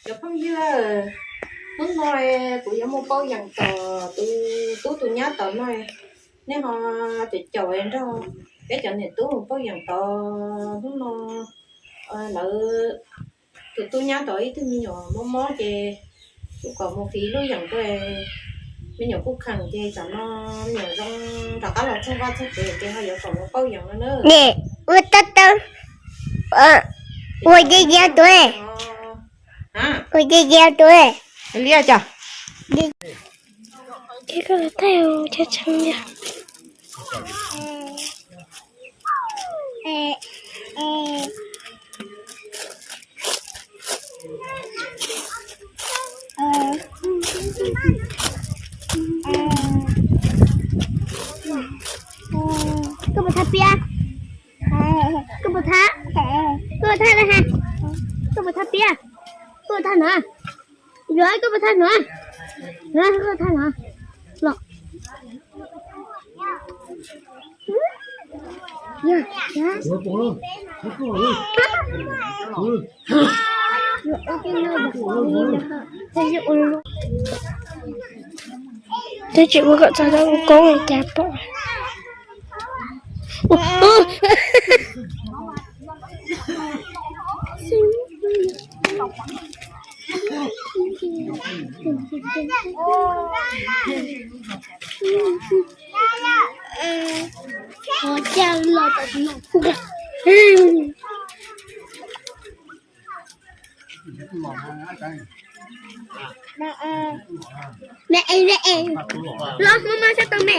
Cov phooj ywg, hnub no kuv yuav mus pauj yeem tom tus tub tus nyab tom no, nej ho caum caum nrog peb cov niam tub mus pauj yeem tod. Hnub no lawv tus tub nyab tau ib tug me nyuam mob mob ces kuv kom mus fiv lub yeem rau, me nyuam kuj kheev ces tsam no me nyuam zoo rov qab los txog vaj txog tsev ces ho yuav kom mus pauj yeem no na. Ua tau tau, ua ye ye tuv, ua ye ye tuv. Liaj cas? Ces koj los thaij chaw tseem yog. Koj puas thaj piab? Koj puas thaj? Koj puas thaj na ha? Koj puas thaj piab? Koj puas thaj no? Yuav koj puas thaj no? Koj puas thaj no? Los. Twb tsis ua kom txog rau ua koob cas pom. Los, maj maj sab tau me.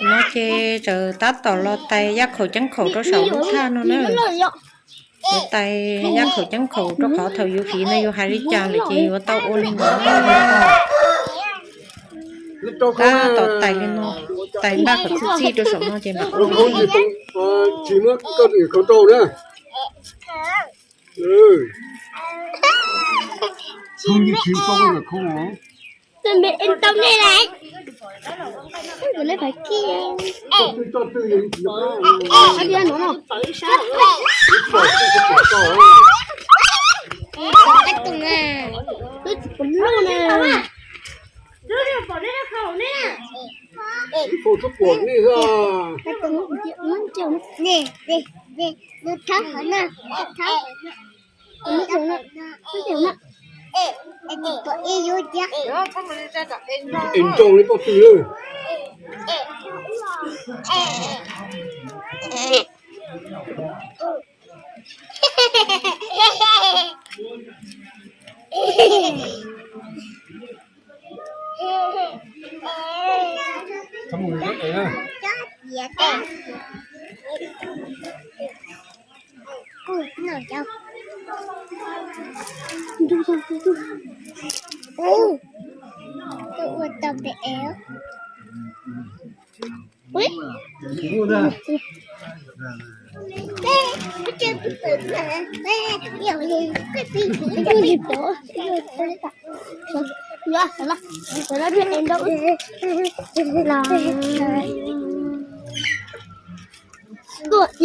No ces txawm tab tom los tais yaj khaum ceeb khaum rau saum lub thaj no na. Yuav tais yaj khaum ceeb khaum rau qhov thaum yus fiv no yus hais li cas lawm ces yuav tau ua li ntawd. Tab tom tais li no, tais npaj kom txi txij rau saum no ces mam ua. Es nrau li poj tw lawm.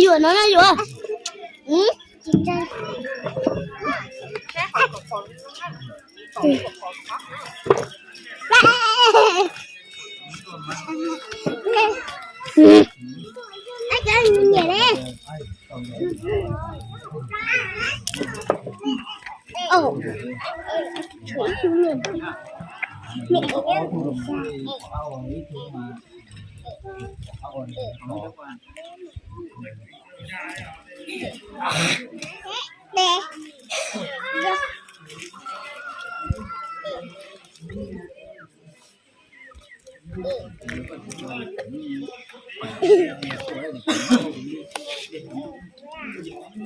Yuav no na yuav. Tub,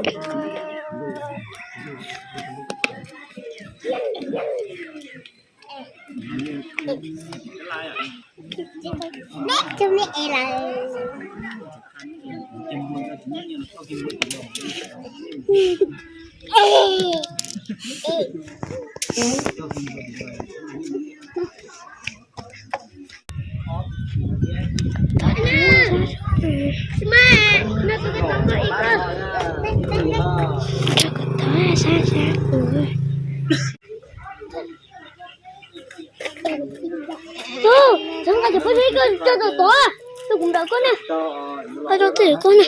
txhob nqa cov pob zeb ko coj tom tod, tau kuv nrog koj na. Nqa rau tej koj na.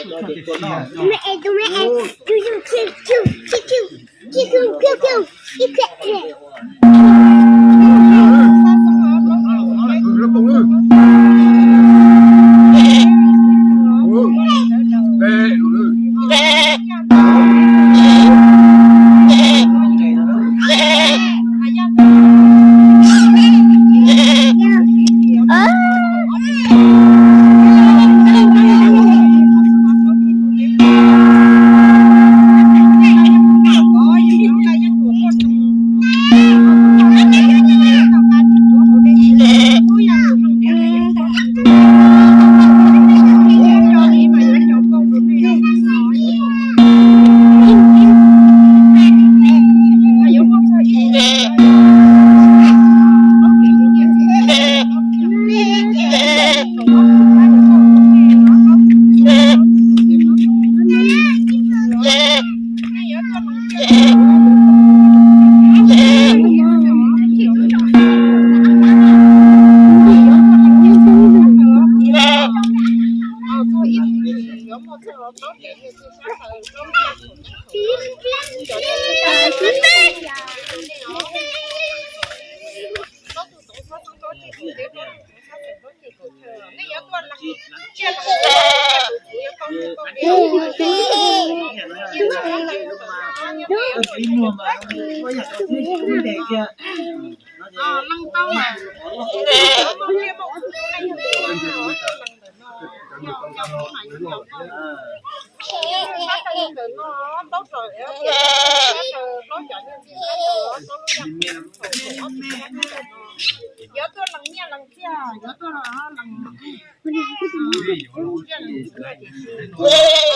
Yuav tuaj lees nyiaj lees txiaj, yuav tuaj lees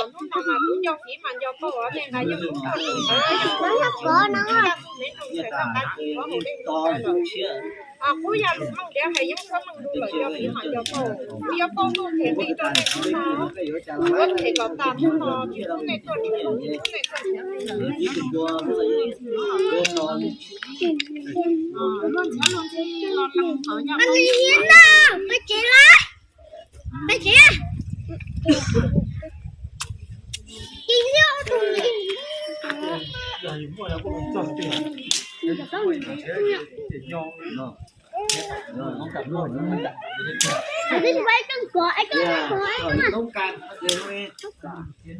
hnub no mas kuv cov txiv mas nco pauj me nqa yog tus me nrog txhais tau qab tsis muab hauv dej ntawd lawm. Kuj yog lus Hmoob diav hais Yeeb Suab Meej Ntuj lawm, cov txiv mas nco pauj. Kuv yuav pauj tuaj them nqi rau nej hnub no, kuv yuav them kom tas hnub no tsis pub nej tuaj tsis pub nej tuaj. Toob kas,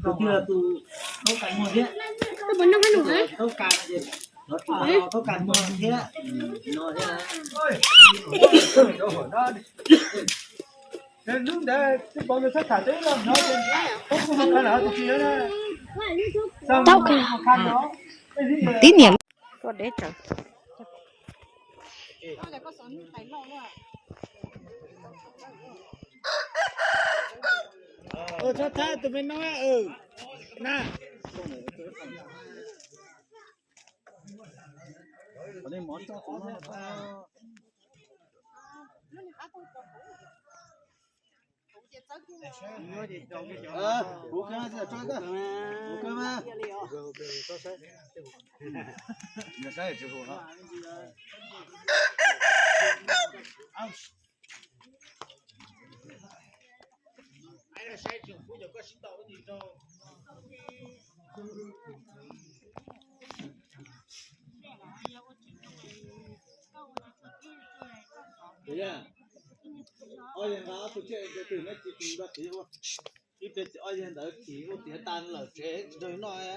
tus twg tus toob kas muag thiab, toob kas, toob kas muag thiab no thiab. Toob kas, tib niam tuaj deb tsawv. Txhob thab tus me no na. Ob yawg nqa ob tug tsiaj tus twg neb tsis tus nrog txiv ua. Ib pliag ob yawg ntawd txiv ua tiav tas lawm tsev tsis nrog noj.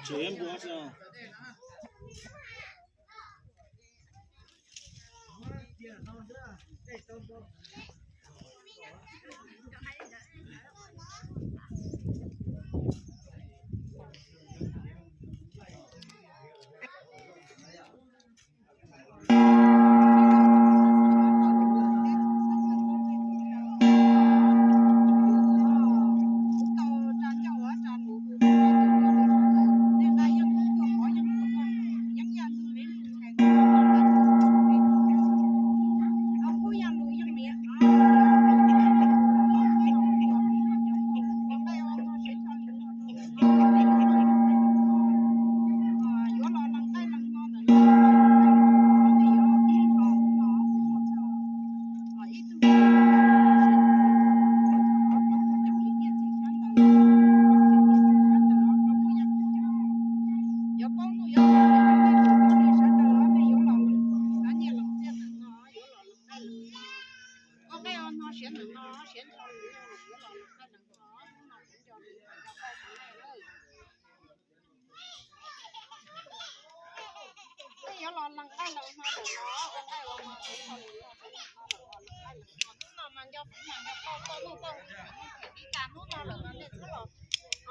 Tsev npua xwb. Nej yuav los lees nqaij lees hmo ntawm no, ua nqaij ua hmo, hnub no mas nco fiv mas nco pauj, pauj nuj pauj nqi, li cas hnub no lawm mas nej txhob los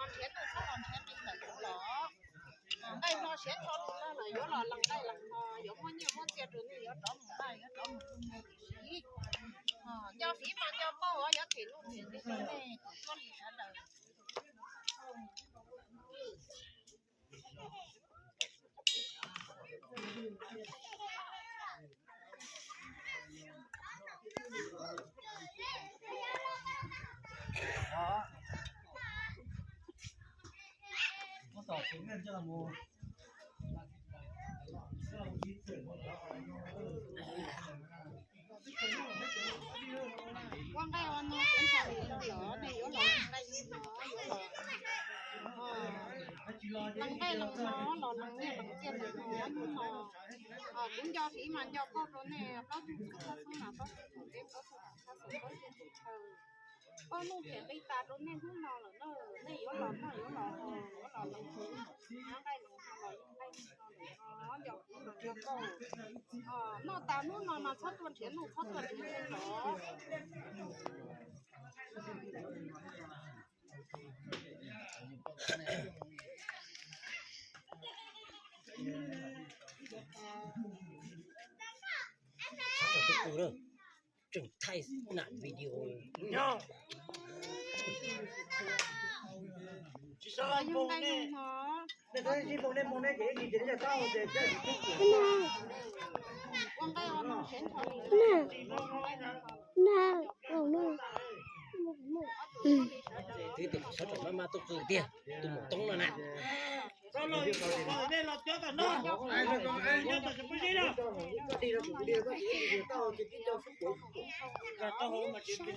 nrhiav nuj, txhob los nrhiav nqi ntawm kuv los. Nqaij hmo siav nrho li no lawm, yuav los lees nqaij lees hmo, yuav muab nyiaj muab txiaj rau nej, yuav rov mus nqaij, yuav rov mus tu mus siv. Nco fiv mas nco pauj, yuav them nuj them nqi rau nej txhua txhua li sawv daws. Ua nqaij ua no siav nrho li no lawm, nej yuav los lees nqaij lees hmo, yuav los lees nqaij lees hmo, los lees nyiaj lees txiaj ntawm no hnub no. Kuv nco fiv mas nco pauj rau nej plaub tug txhab xub mas plaub tug thaum teb, plaub tug thaum tshaj xeem, plaub tug thaum chaw. Pauj nuj them nqi tas rau nej hnub no lawm na, nej yuav los noj yuav los haus, yuav los lees hmo, nqaij lees hmo los nqaij lees hmo lawm no, nco fiv mas nco pauj. Noj tas hnub no mas txhob tuaj nrhiav nuj, txhob tuaj nrhiav nqi lawm. Tseem thaij nam video nyob. Tsis sab mus ne, nej tsis mus ne, mus ne ces ib ntsis ces nej tau ces. Ua nqaij ua no siav nrho li na. Twb tias kom sawv tseem maj maj tuaj qw tiag, tus maum toob no na. Los yug nqaij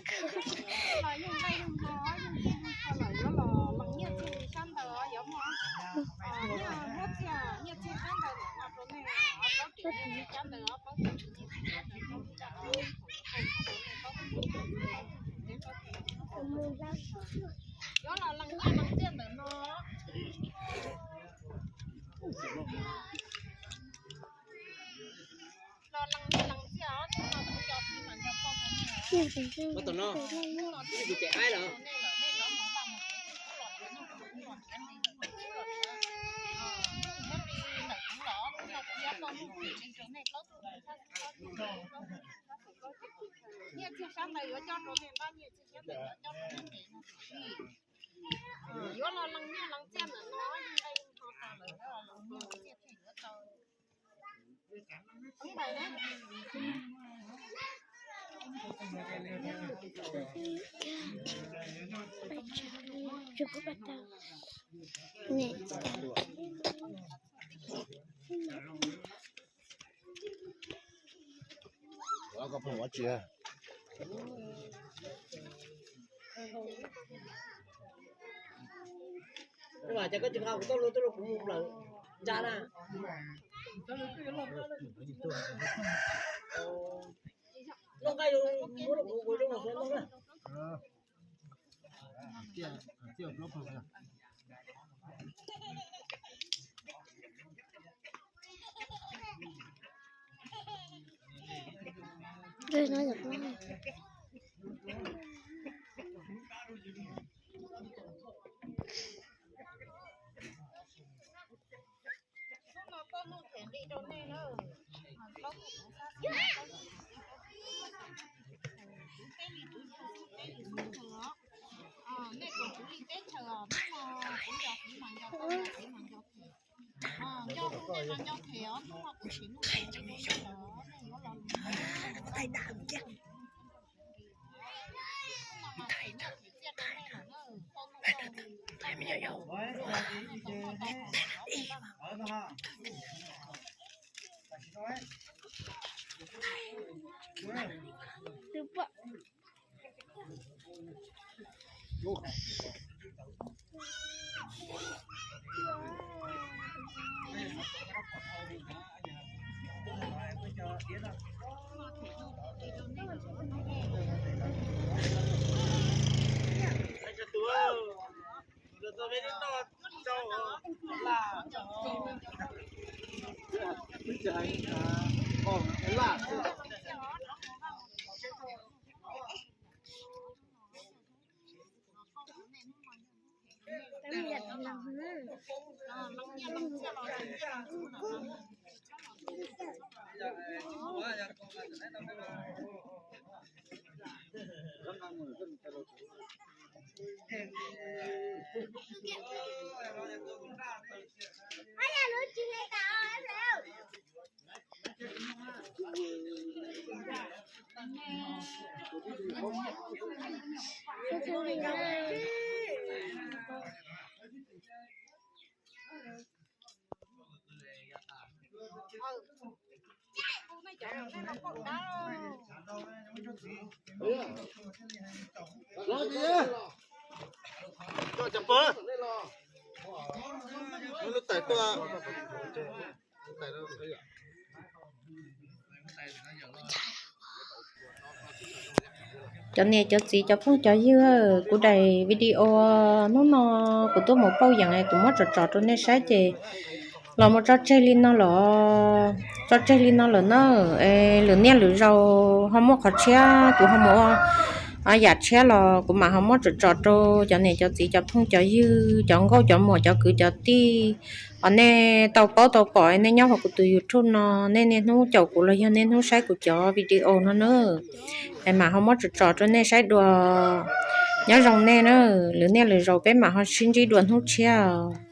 yug hmo, yug nqaij yug hmo lawm yuav los lees nyiaj txiag li sab ntawd, yuav muaj nyiaj muab txiag, nyiaj txiag sab ntawd no rau nej, plaub tug nyiaj txiag sab ntawd, plaub tug nyiaj txiag sab ntawd, yuav los lees nyiaj lees txiag ntawm no. Los lees nyiaj lees txiag os, hnub no kuv nco fiv mas nco pauj rau nej. Ua tom no, hnub no twb yog tus cais aib lawm. Nej los nej rov mus vaj mus tsev, kuv los nrhiav nuj, kuv los nrhiav nqi ntawm kuv los, hnub no kuv yuav pauj nuj pauj nqi rau nej plaub tug thaum tshaj xeem, plaub tug thaum teb, plaub tug thaum chaw. Nyiaj txiag sab ntawd yuav coj rau nej nqa, nyiaj txiag sab ntawd yuav coj rau nej nqis no tiam sis yuav los lees nyiaj lees txiag ntawm no, yog nqaij yog hmo tas lawm yuav los lees nyiaj lees txiag thiaj yuav tau. Ua cas koj tsis nqa kuv tau los, tau los kuv mus nplawm ntsa na. Noj nqaij muab rau kuv, kuv zoo los xav noj na. Cov niam cov txiv cov phooj cov ywg, kuv daim video hnub no kuv tuaj mus pauj yeem kuv muab tso tso rau nej saib ces los mus tso tseg li no lawm, tso tseg li no lawm na. Lwm niaj lwm zaus ho muaj qhov tshiab kuv ho mus ua yam tshiab los kuv mam ho muab tso tso rau cov niam cov txiv cov phooj cov ywg cov nkauj cov muam cov kwv cov tij, os nej tau paub tau pom nej nyob hauv kuv tus YouTube no nej niaj hnub caum kuv los yog nej hnub saib kuv cov video no na, es mam ho muab tso tso rau nej saib dua. Nyob zoo nej na, lwm niaj lwm zaus peb mam ho sib ntsib dua hnub tshiab.